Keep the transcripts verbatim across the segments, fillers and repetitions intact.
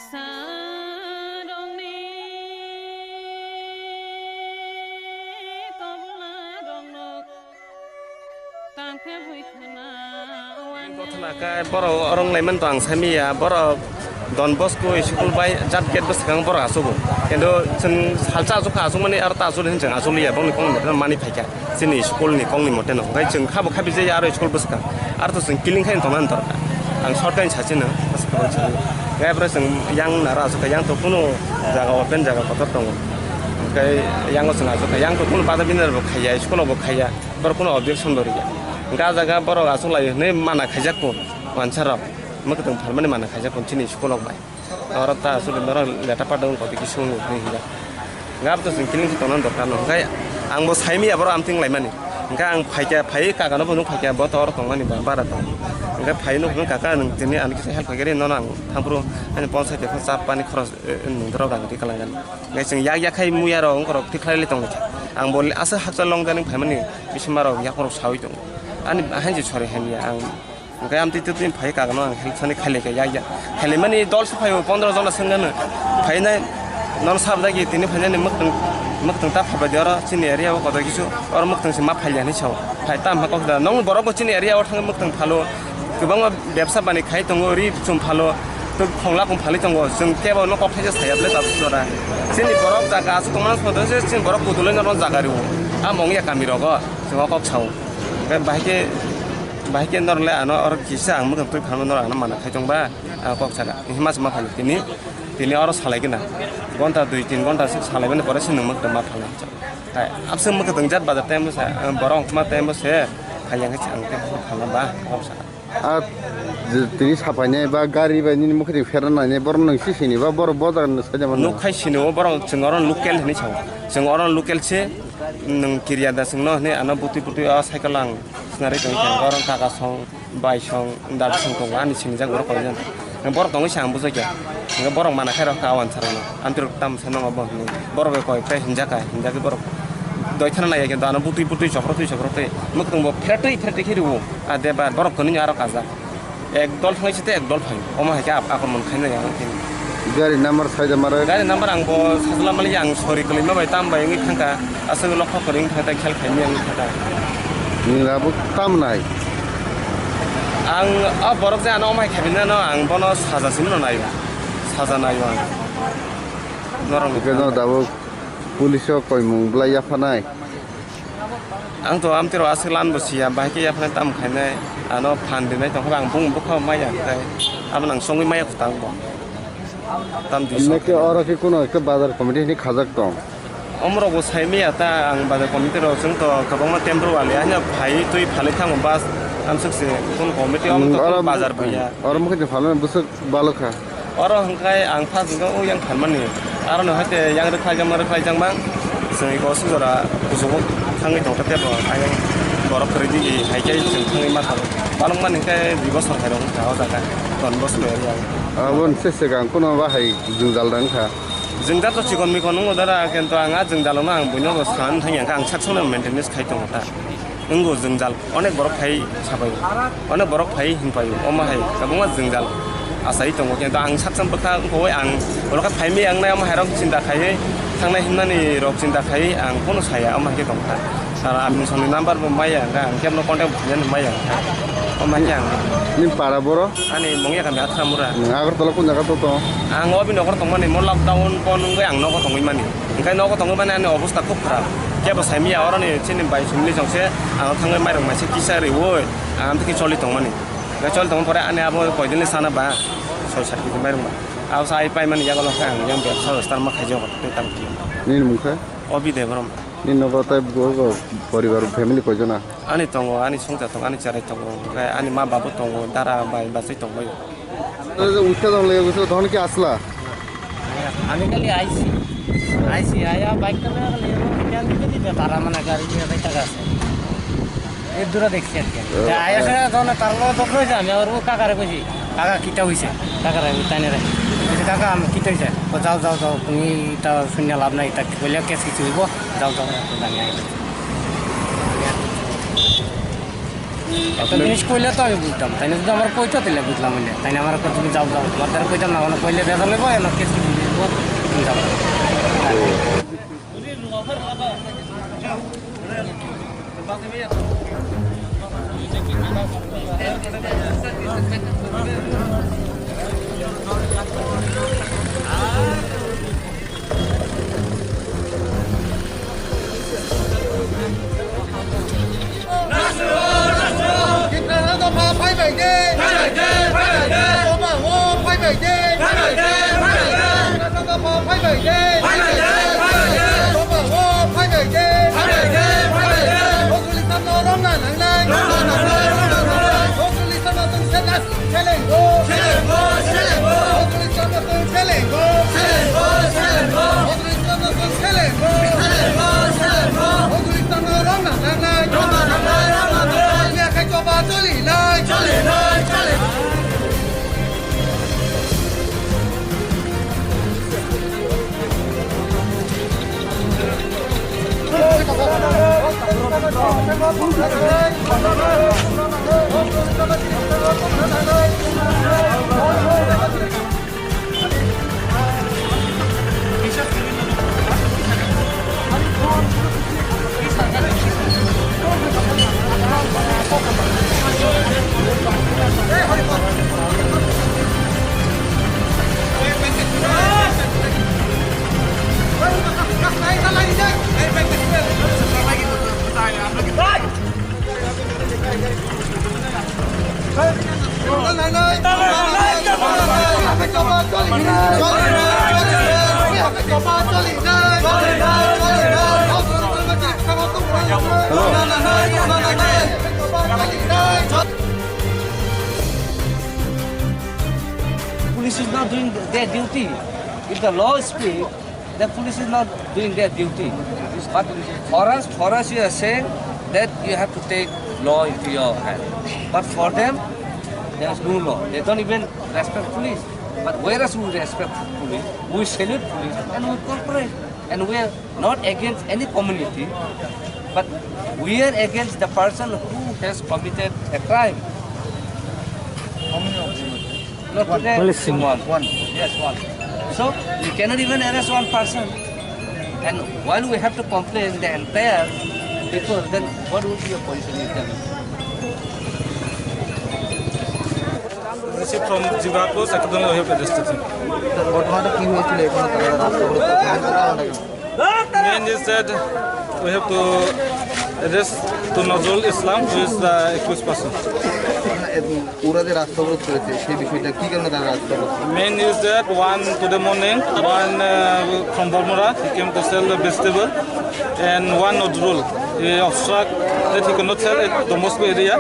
Sarongni tobla rongno tangkhe buithana wani. Gothana khe borok rong laiman to ang saimanya, borok Don Bosco school bai jat gate bwskango borok achugo. Kintu chwng salsa achukha, achukmani aro ta achuli hinwi chwng achuliya, bongni kokni moteno mani phaikha. Chini school ni kokni moteno. Hwnkhe chwng khabo khabi jaya aro school bwskang. Aro to chwng kiling khai tongna dorkar. Ang short khe sachino. Hwnkhe abo chwng yang naro achukha, yang to kunu jaga open jaga kotor tongo. Hwnkhe yango chwng achukha, yang to kunu bada bini bo khaiya, school bo khaiya. Borok kunu objection bo rwya. Hwnkhe ah jaga borok achuklai hwnwi mana khaijak kho. Wansarok mwkhwtwng phalmani mana khaijak kho chini school rok bai. Oro ta aswk norok leta pada wngkha tei kisa wngwi hinwi hinjak. Hwnkhe abo to chwng kiling khe tongna dorkar no. Hwnkhe ang bo saimanya borok amtwng laimani. Hwnkhe ang phaikha, phaiwi kaka no bo nuk phaikha, bo to oro tongmani ba, bara tong. Hwnkhe phaiwi nuk phano, "Kaka, nwng tini ani kisa help khaikhe ri, nono ang thangphuru ani ponchayat ni chap pani khorok, eh, nwng dorok rang ri kalangan." Hwnkhe chwng yak yak khai muya rok wngkhorok tikhlai lai tongkha. Ang bo aswk hakchal long jani phaimani bisinma rok yakhorok sawi tongo. Ani hainse sori hamya ang. Hwnkhe amtwi twi twi phai kagano ang help sani khailai kha ya ya. Khailaimani dol se phaio pondro jona swngano. Phainai nono sabjagwi tini phainani mwktwng, mwktwng ta phabaidi oro chini area o kotor kisu oro mwktwng se ma phailiya hinwi sao. Phai ta wngkha kok da nong borok bo chini area o thangwi mwktwng phalo. Kwbangma bebsa bani khai tongo ri chum phalo. Tei khongla kung phalwi tongo. Chwng kebo no kok thaisa saya ble tabuk jora. Chini borok jaga aswk tongmani songdo se chini borok kudulwi norok jaga rio. Amo wngya kami rogo chwng o kok sao. Bahai khe Bahai khe norok le ano oro kisa ang mwkhang twi phalma norok ano mana khai tong ba, ang kok saka. Hima se ma phai tini, tini oro salai gana. Gonta dui tin gonta se salai mani pore se nwng mwkhang ma phalnai. Hai, abse mwkhang tong jat bazar time se, borok ma time se, phai yang se ang te phalna ba, kok saka. A, je tini sapainai ba gari bai nini mwkhang twi pherna nai borok nwng si sini ba borok bo jaga nwng sai da mano. Nuk khai sini o borok chwng oro local hinwi sao. Chwng oro local se nwng kiriya da chwng no hinwi ano butwi butwi o cycle ang. Sinari tong khe borok kaka song, bai song, dadu song tongo, ani sinijak borok koi jon. Borok tongwi se ang bujai kha. Hwnkhe borok mana khe rw kha o answer no. Amtwi rok tamo sai nang bo hinwi. Borok bai koi phai hinjak kha, hinjak khe borok doi thana nai ya, kintu ano butwi butwi chopro twi chopro twi. Mwktwng bo pheratwi pheratwi khe rw o. A de ba borok kwnwi aro kajak. Ek dol thangwi se tei ek dol phaio. Omo hai khe ap-, akromon khainai ang tini. Gari number sai da mara? Gari number ang bo sajla mali ang sori kwlwi ma bai tam bai wngwi thangkha. Aswk lokho kwrwi wngkha tei khel khaimya wngkha ta. Nwng abo tam nai? Ang o borok je ano omo hai khaimani no ang bono saja simi no naio. Saja naio ang. Norok ni. Hwnkhe no tabuk police o koimung bwlai yaphanai? Ang to amtwi rok aswk lan bo siya, bahai khe yaphanai tamo khainai, ano phan rinai tongkha, ang bung bwkha maya khe, abo nang chongwi maya kwtal bo. Tam dui Hwnwi khe oro khe kuno khe bazar committee hinwi khajak tong. Omorok bo sai maya ta, ang bazar committee rok chwng to kwbangma temporary wali, haino phai twi phalwi thango bus, amswk se, kuno committee omo to oro bazar buya. Oro mokhe phalmani bwswk balokha. Oro hwnkhe ang first hwnkhe o yang phalmani. Aro no haite yang rwkhlaijak ma rwkhlaijak mang. Chwng iko sujora kuchugo thangwi tongkha tebo. Ayang borok kwrwi di hai khe chwng thangwi ma thang. Balokmani hwnkhe dui bosor hai rok wngkha o jaga. Don Bosco area. Aboni se swkang kuno bahai jwngjal rang kha. Jwngjal to chikon mikon wngo dara, kintu ang a jwngjal no ang buino bo san thangya kha, ang sak songno maintenance khai tongo ta. Wngo jwngjal, onek borok phai sabai, onek borok phai hinpai, omo hai kwbangma jwngjal achai tongo, kintu ang saksa bwkha wngkha ang ulo khe phaimai ang nai omo hai rok chinta khai thangnai hwnmani rok chinta khai ang kono saya omo hai khe tongkha. Sara amni songni number bo maya ang khe, ang kebno contact bo khainani maya ang khe, omo hai khe ang. Nini para boro? Ani mungya kami Athramura. Agartala kun jaga to tong? Ang obi nokor tongmani, mo lockdown pon wngwi ang nogo tongwi mani. Hwnkhe nogo tongwi mani ani obostha khub kharap. Kebo saimaya oroni chini bai sumli jongse ang thangwi mairok maisa kisa riwi ang amtwkhe choli tongmani. Hwnkhe choli tongma pore ani abo koidinli sana ba soi sat kg mairok ba. Abo sa ai paimani yago lokhe ang yang bebsa start ma khaijak tei tam khe. Nini mung khe? Obi Debrom. Nini nogo tei bo poribar family koijona? Ani tongo, ani songcha tongo, ani cherai tongo, hwnkhe ani ma babu tongo, dara bai bachai tongbaio. Utte dong le, utte dong ki asla? আমি খালি আইছি, আইছি, আয়া বাইক কালে খালি এমন জ্ঞান দিতে দিতে তারা মানে গাড়ি দিয়ে বাইক টাকা আছে। এর দূরে দেখছি আর কি। ও। তা আয়া সেটা যখন তার লগে দখল হয়েছে, আমি আবার ও কাকারে কইছি, "কাকা, কিতা হইছে?" কাকারে আমি তাই না রে। বলছি, "কাকা, আমি কিতা হইছে?" "ও যাও, যাও, যাও, তুমি এটা শুনে লাভ নাই, এটা কি বললে কেস কিছু হইব, যাও, যাও, যাও, আমি আই।" একটা জিনিস কইলে তো আমি বুঝতাম, তাই না? যদি আমার কইতো, তাহলে বুঝলাম হইলে। তাই না? আমার কথা তুমি যাও, যাও, তোমার দ্বারা কইতাম না, মানে কইলে বেজাল হইবো, এলা কেস দিব, তুমি যাও। Tiprasa dopha phaibai de. Phaibai de, phaibai de. Chobao phaibai de. Phaibai de, phaibai de. Tiprasa dopha phaibai de. Phaibai de, phaibai de. Chobao phaibai de. Phaibai de, phaibai de. Hojoli samno rongna nangnai. Rongna nangnai, rongna nangnai. Hojoli samno tong senas. Selengo! Selengo! Selengo! Hojoli samno tong selengo! Selengo! Selengo! Hojoli samno tong selengo! Selengo! Selengo! Hojoli samno rongna nangnai! Rongna nangnai! Rongna nangnai! Mia khai choba choli nai! Choli nai! Choli nai! Police is not doing their duty. If the law speak, the police is not doing their duty. But for us, for us, you are saying that you have to take law into your hand. But for them, there is no law. They don't even respect police. But whereas we respect police, we salute police, and we cooperate, and we are not against any community, but we are against the person who has committed a crime. How many of them? Not one. Only single one. One. Yes, one. So we cannot even arrest one person. And while we have to complain the entire people, then what would be your position, you tell me? Receive from Jiba Post, Ekadon Ohio Police Station. ঘটনাটা কি হয়েছিল? এখনো তারা রাস্তা অবরোধ করছে। Main is that we have to arrest to Nazrul Islam, who is the accused person. মানে, এ, ওরা যে রাস্তা অবরোধ করেছে, সেই বিষয়টা কি কারণে তারা রাস্তা অবরোধ করেছে? Main is that one today morning, one, uh, from Bormura, he came to sell the vegetable, and one Nazrul, he obstruct that he cannot sell at Don Bosco area,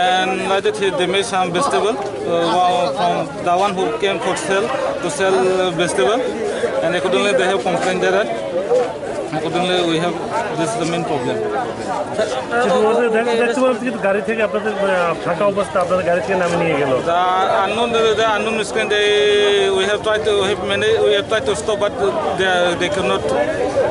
and like that he damaged some vegetable. Uh, one from the one who came for sale to sell, uh, vegetable, and accordingly they have complained there. Accordingly, we have, this is the main problem. শুধু ওদের দেখ-, দেখতে পাচ্ছি কিন্তু গাড়ি থেকে আপনাদের, আহ, ফাঁকা অবস্থা, আপনাদের গাড়ি থেকে নামিয়ে নিয়ে গেল। The unknown, the, the unknown screen, they, we have tried to, we have many, we have tried to stop, but they are, they cannot,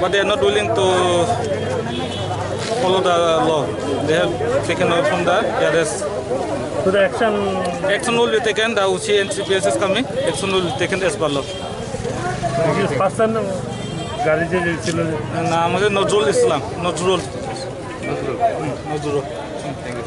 but they are not willing to follow the law. They have taken away from the arrest. So the action. Action will be taken. The O C and C P S is coming. Action will be taken as per law. Person গাড়ি যে ছিল। নাম হচ্ছে নজরুল ইসলাম। নজরুল। নজরুল। হুম, নজরুল। হুম, thank you.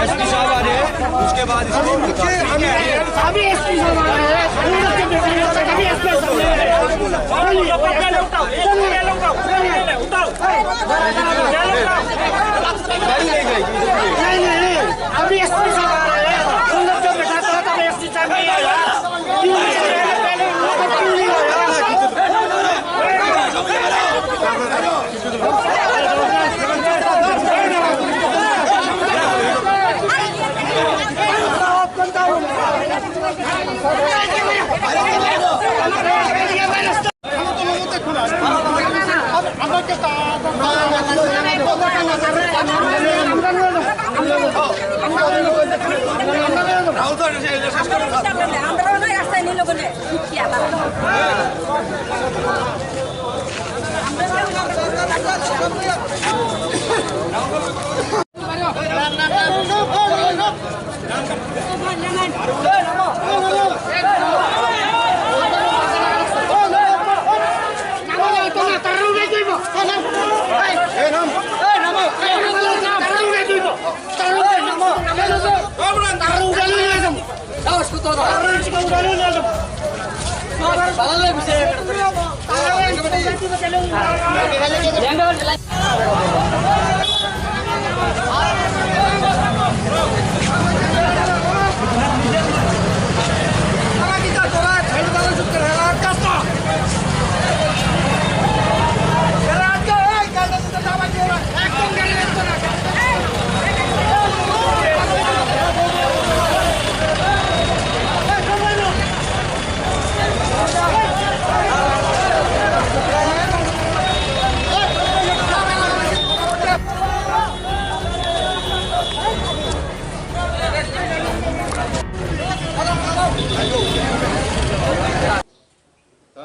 SP साहब आ रहे हैं, उसके बाद इसको अभी एसपी साहब आ रहे हैं, हम लोग के बीच में अभी एसपी साहब आ रहे हैं। चलिए, चलिए, चलिए, उठाओ, उठाओ, उठाओ। गाड़ी ले जाएगी। नहीं, नहीं, नहीं, अभी एसपी साहब आ रहे हैं, हम लोग जो बैठा था, तब एसपी साहब नहीं आया। To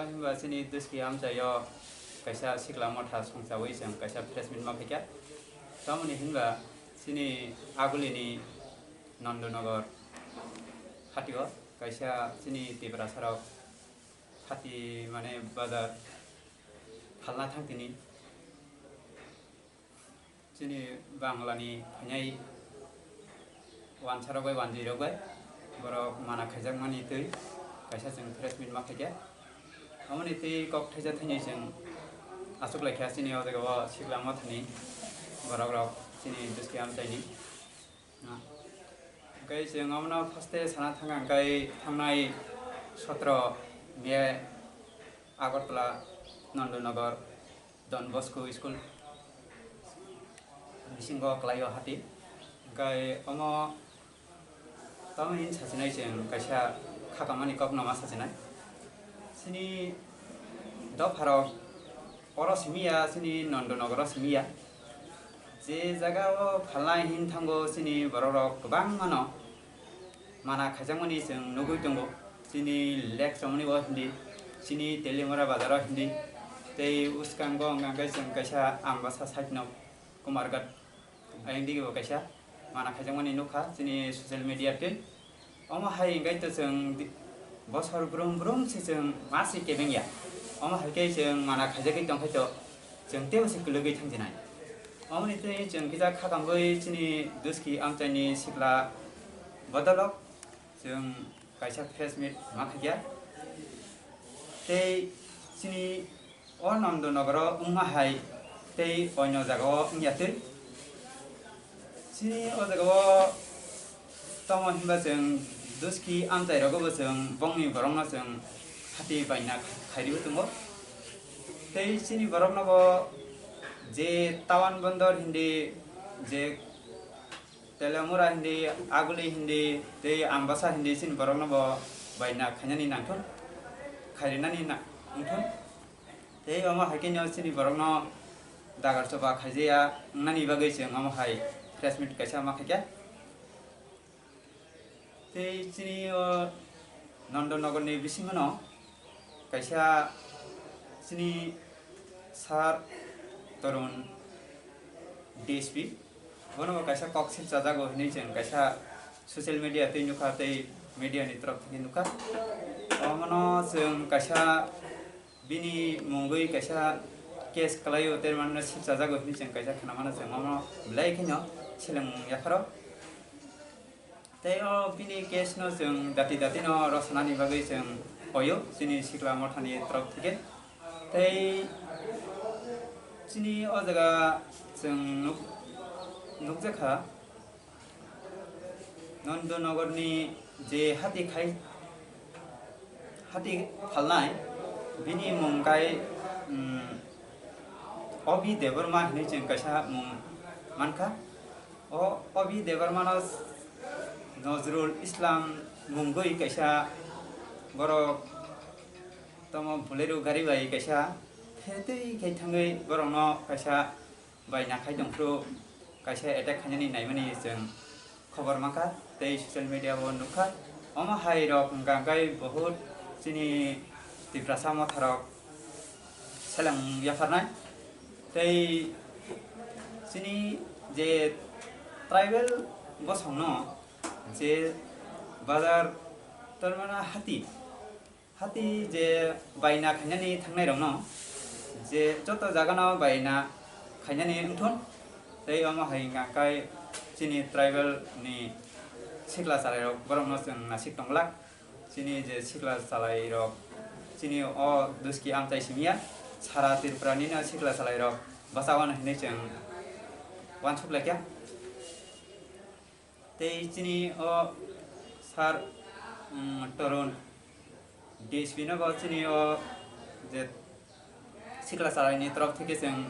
hinba chini Duski amchaio kaisa sikla motha songchawi chwng kaisa press meet ma phaikha. Tamoni hinba chini agulini Nandanagar hatio kaisa chini Tiprasarok hati mane bazar phalna thangtini. Chini Banglani phainai wansarok bai wanjwirok bai borok mana khaijakmani twi kaisa chwng press meet ma khaikha. Aboni twi kok thaisa thani chwng achuk laikha chini o jaga o sikla mothani borok rok chini Duski amchaini. Hwnkhe chwng omono first-e sana thangkha hwnkhe thangnai sotro May Agartala Nandanagar Don Bosco School bisingo kwlaio hati. Hwnkhe omo tamo hini sachinai chwng kaisa khakamani kokno ma sachinai. Chini dopharok oro simi ya, chini Nandanagar o simi ya. Je jaga o phalnai hini thango chini borok rok kwbangma no mana khaijakmani chwng nugwi tongo. Chini Lake Chomoni o hindi, chini Teliamura bazar o hindi, tei uskango hwnkha hwnkhe chwng kaisa Ambasa side no Kumarghat ayang dige bo kaisa mana khaijakmani nukha chini social media twi. Omo hai hwnkhe to chwng di-, bosor brum brum se chwng ma se kebeng ya. Omo hai khe chwng mana khaijagwi tongkhe to chwng teibo se kwlwgwi thangsinai. Omoni twi chwng kisa khakangwi chini Duski amchaini sikla bodolok chwng kaisa press meet ma khaikha. Tei chini o Nandanagar o wngma hai tei oino jaga o wngya twi. Chini o jaga o tamo hinba chwng Duski amchai rogo bo chwng bongni borok no chwng hati baina khairiwi tongo. Tei chini borok no bo je Tawan Bondor hindi je Telamura hindi, Aguli hindi, tei Ambasa hindi chini borokno bo baina khainani nangthun, khairinani na-, nangthun. Tei omo hai khe no chini borokno dagar choba khaijaya wngnani bagwi chwng omo hai press meet kaisa ma khaikha. Tei chini o Nandanagarni bisingono kaisa chini Sir Tarun D S P, bono bo kaisa kok silchajago hinwi chwng kaisa social media twi nukha tei media ni torok thangwi nukha. Omono chwng kaisa bini mungwi kaisa case kwlaio, tei mano silchajago hinwi chwng kaisa khwnamano, chwng omo belai kheno seleng yapharo. Tei o bini case no chwng dati dati no rwchanani bagwi chwng hoyo chini sikla mothani torok thike. Tei chini o jaga chwng nuk-, nukjakha Nandanagarni je hati khai, hati phalnai, bini mung kai, um, Obi Debbarma hinwi chwng kaisa mung mankha. O Obi Debbarmano Nazrul Islam mungwi kaisa borok tamo Bolero gari bai kaisa phetwi khe thangwi borokno kaisa baina khai tongphuru kaisa attack khainani naimani chwng khobor mankha tei social media o nukha. Omo hai rok hwnkha hwnkhe bahut chini Tiprasa motha rok seleng yapharnai. Tei chini je tribal bosongno je bazar, tarmane hati, hati je baina khainani thangnairokno je joto jagano baina khainani wngthun. Tei omo hai hwnkha khe chini tribal ni sikla chalairok borokno chwng nasik tongglak. Chini je sikla chalairok, chini o duski amchai simiya, sara Tripura nino sikla chalairok bachao hinwi chwng uansuk laikha. Tei chini o sir, um, Torun D S P no bo chini o je sikla chalaini torok theke chwng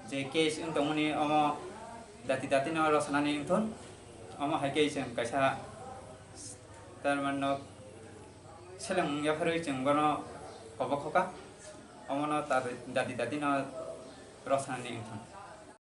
je case wng tongmani omo dati dati no rw sanani wngthun. Omo hai khe chwng kaisa tarmano seleng yapharwi chwng bono kobo khoka, omono tar-, dati dati no rw sanani wngthun.